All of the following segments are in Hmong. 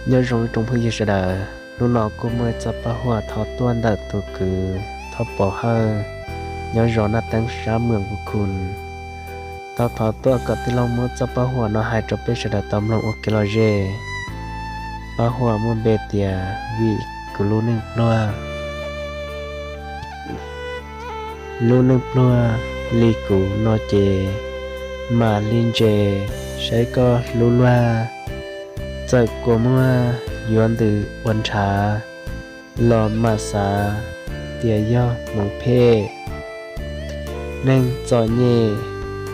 Nyob zoo ib tsoom phooj ywg sawv daws, hnub no kuj muaj ib txoj paj huam thov tuaj ntawm tus kwv Thoj Pov Hawj nyob zos Naj Teeb sab Mws Vus Khus. Tau thov tuaj kom tij laug muab txoj paj huam no hais rau peb sawv daws tau mloog ua kev lom zem. Paj huam muaj npe tias Vim Kuv Lub Neej Pluag. Lub neej pluag li kuv no ces mam li ntse saib koj hlub luag. Txawm kua muag yuav ntws ua nrhav los mam xav tias yog hmoov phem. Neeg txom nyem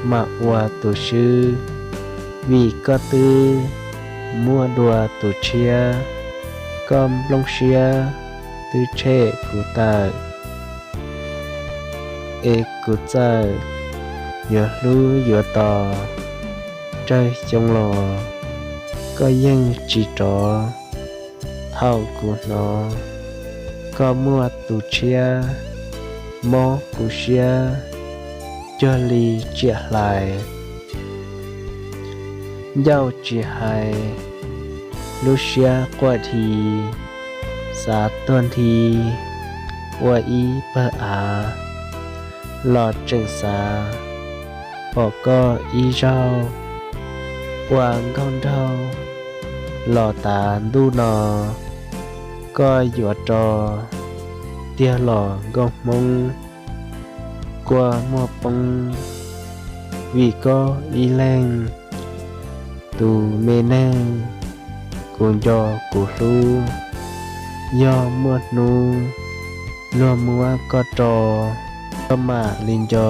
mam ua tus swb, vim koj twb muaj dua tus tshiab. Koj nplooj siab twb tshem kuv tawm, es kuv txawm yuav hlub yuav tos tsawg xyoo los koj yeej tsis rov. Thaum kuv hnov koj muaj tus tshiab, mob kuv siab cuag li tsiaj hlais. Ncauj tsis hais, lub siab quaj dhi, xav tuag nthi ua ib pawg av los tseem xav pom koj ib zaug. Ua nkauj nraug los tav ntuj no, koj yuav rov tiag los nkauj Hmoob. Kua muag poob vim koj ib leeg, tus me neeg kuv nco kuv hlub. Yog muaj hnub luag muab koj tso, koj mam li nco,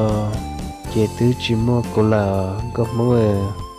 ces twb tsis muaj kuv lawm nkauj Hmoob.